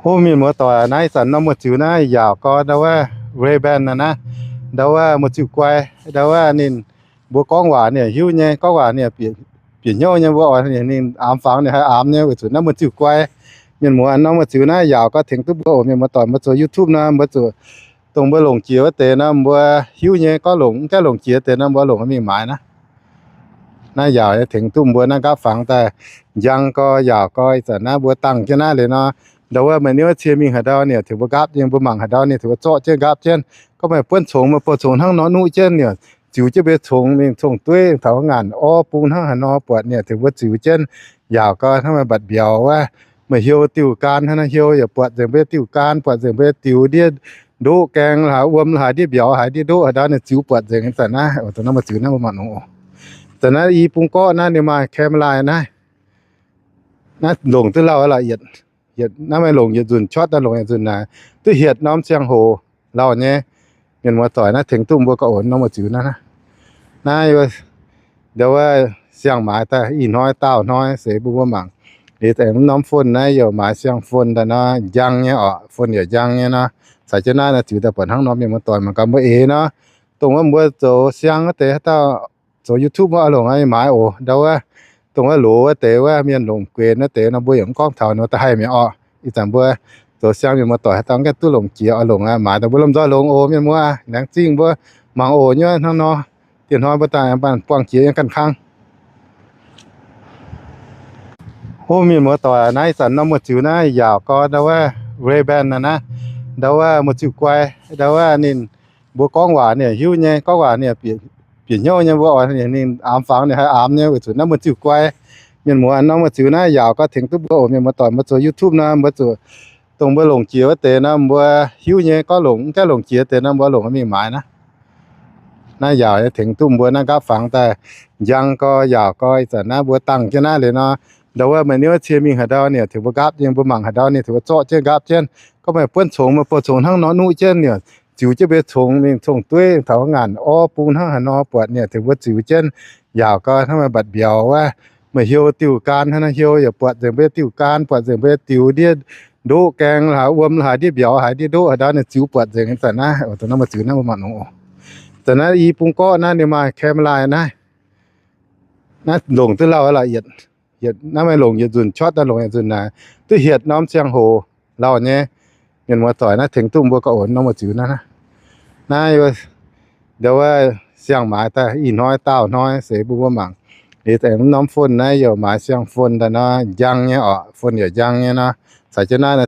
Hov, mienh muoz-doic, naaiv ih zanc norm muoz-ziux naaiv yaauc gau ndau wuov Ray-Ban naaiv, ndau wuov muoz-ziux guai, ndau wuov ninh mbuo gorngv waac ninh hiuv nyei, gorngv waac ninh bieqc hnyouv nyei, mbuo oix ninh aamx fangx ninh haih aamx nyei weic zuqc naaiv muoz-ziux guai. Mienh muoz, norm muoz-ziux naaiv yaauc gau tengx duqv mbuo oc. Mienh muoz-doic, mbuo zoux YouTube nor, mbuo zuqc, dongh mbuo longc jiex wuov deix nor, mbuo hiuv nyei. Gorngv longc, mv gaengh longc jiex deix nor, mbuo longc mingh maaiz naaiv. Naaiv yaauc nyei tengx duqv mbuo naaiv nqaapv fangx daaih njang gau, yaauc gau. Ih zanc naaiv mbuo dangh jienv naaiv liuz nor, ndau wuov meih niouv cie mingh haaix ndau ninh tengx mbuo nqaapv jienv, mbuo mangc haaix ndau ninh tengx mbuo zorqv jienv nqaapv jienv. Gorngv meih buonv congx, meih buonv congx hnangv nor nuqv jienv, ninh ziux jienv mbuo congx mingh cong-dueiv taux ngaanc orv bung hnangv haaix nor buatc ninh tengx mbuo ziux jienv. Yaauc gau hnangv meih mbatc mbiauz wuov, meih hiou diuh gaan hnangv naaiv, hiou yaac buatc nzengc mbuo diuh gaan, buatc nzengc mbuo diux ndiev ndoqv gaeng, haaix wuom, haaix ndiev mbiauz, haaix ndiev ndoqv, haaix ndau ninh ziux buatc nzengc. Ih zanc naaiv, ih zanc naaiv i bung gorqv naaiv ninh maaih camera naaiv. Naaiv longc duqv lauh lorqc, yietc, naaiv meih longc yietc nzunc cuotv daaih, longc yietc nzunc naaic duqv hietc norm siang-hoc lauh nyei. Mienh muoz-doic, naaiv tengx duqv mbuo ga'oc norm muoz-ziux naaiv. Naaiv ndau wuov siang maaiz daaih ih hnoi daauh hnoi seix bun mbuo mangc. Liuz aengx norm phone naaiv yaac maaiz siang phone daaih nor, njang nyei oc, phone yaac njang nyei nor. Caux jienv naaiv nor ziux daaih buatc hnangv nor, mienh muoz-doic mangc gaax mbuo eix nor. Dongh wuov mbuo zoux siang wuov deix haaix dauh zoux YouTube wuov oix longc maaiz oc. Ndau wuov dongh wuov loz wuov deix wuov, mienh longc guenx wuov deix nor, mbuo yaac mv gorngv taux nor, da'haih mi'aqv oc. Ih zanc mbuo zoux siang, mienh muoz-doic haaix dauh gaengh duqv longc jiex oix longc maaiz daaih, mbuo lomh nzoih longx oc. Mienh muoz, laengz zingh mbuo mangc oc. Nyuoqv hnangv nor, dieh hnoi mbuo daaih buangh jiex nyei ganh kang. Hov, mienh muoz-doic, naaiv ih zanc norm muoz-ziux naaiv yaauc gau ndau wuov Ray-Ban naaiv, ndau wuov muoz-ziux guai, ndau wuov ninh mbuo gorngv waac ninh hiuv nyei, gorngv waac ninh bieqc hnyouv nyei, mbuo oix ninh aamx fangx ninh haih aamx nyei weic zuqc naaiv muoz-ziux guai. Mienh muoz, norm muoz-ziux naaiv yaauc gau tengx duqv mbuo oc. Mienh muoz-doic, mbuo zoux YouTube nor, mbuo zuqc, dongh mbuo longc jiex wuov deix nor, mbuo hiuv nyei. Gorngv longc, mv gaengh longc jiex deix nor, mbuo longc mingh maaiz naaiv. Naaiv yaauc nyei tengx duqv mbuo naaiv nqaapv fangx daaih njang gau, yaauc gau. Ih zanc naaiv mbuo dangh jienv naaiv liuz nor, ndau wuov meih niouv cie mingh haaix ndau ninh tengx mbuo nqaapv jienv, mbuo mangc haaix ndau ninh tengx mbuo zorqv jienv nqaapv jienv. Gorngv meih buonv congx, meih buonv congx hnangv nor nuqv jienv, ninh ziux jienv mbuo congx mingh cong-dueiv taux ngaanc orv bung hnangv haaix nor buatc ninh tengx mbuo ziux jienv. Yaauc gau hnangv meih mbatc mbiauz wuov, meih hiou diuh gaan hnangv naaiv, hiou yaac buatc nzengc mbuo diuh gaan, buatc nzengc mbuo diux ndiev ndoqv gaeng, haaix wuom, haaix ndiev mbiauz, haaix ndiev ndoqv, haaix ndau ninh ziux buatc nzengc. Ih zanc naaiv, ih zanc naaiv mbuo mangc longx oc. Ih zanc naaiv i bung gorqv naaiv ninh maaih camera naaiv. Naaiv longc duqv lauh lorqc, yietc, naaiv meih longc yietc nzunc cuotv daaih, longc yietc nzunc naaic duqv hietc norm siang-hoc lauh nyei. Mienh muoz-doic, naaiv tengx duqv mbuo ga'oc norm muoz-ziux naaiv. Naaiv ndau wuov siang maaiz daaih ih hnoi daauh hnoi seix bun mbuo mangc. Liuz aengx norm phone naaiv yaac maaiz siang phone daaih nor, njang nyei oc, phone yaac njang nyei nor. Caux jienv naaiv